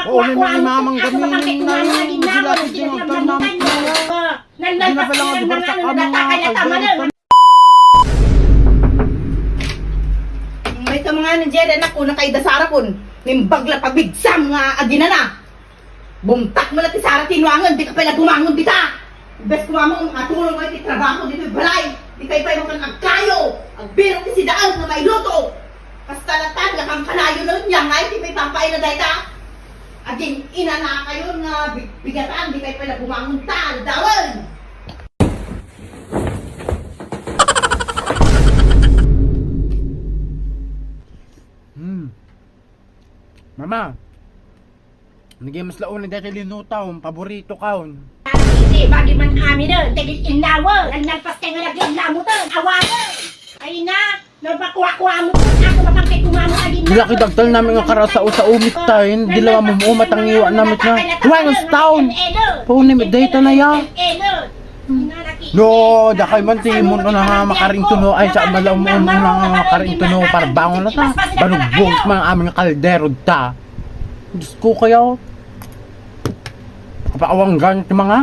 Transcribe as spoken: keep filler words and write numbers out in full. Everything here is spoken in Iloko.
Oo, may mga imamang gamin na yung gilapid din ang tanam. Hindi na pala nga dibarsak ang mga kaldero. May ka mga nandiyan, anak ko, nakaida Sara kun. Nimbagla pagbigsa nga aginana. Bumtak mo na ti Sara tinuangan, di ka pala bumangon dita. Imbes ko mamang atulong mo iti trabaho dito balay. Di kayo pa yung agkayo. Agbirok ti sidaan nga mailuto. Kasta latan nga kangkanayo no niya nga iti may pampain na dayta. Agin ina na kayo nga bi- bigatan, di kayo pala bumangon ta, dawan. Hmm. Mama, naging mas launa dahil linuto, paborito ka. Iti bagi man amin, dagit innawa, nalpas kay nga naging lamutan, awagan. Ay na, nagpakuha-kuha mo, ako mapangkay kumamo, agin. Nila kidagtal namin nga karasa o sa umit tayo, hindi lang mamumumat ang iwa namin na. Why, ang stout? Paunim, data na yan. No, dakay man ti Imon una nga makaringtuno, ay, sa malaw mo una nga makaringtuno, para bangon na ta. Banugbog man aming kaldero ta. Diyos ko kayo. Kapaawanggan ti mga.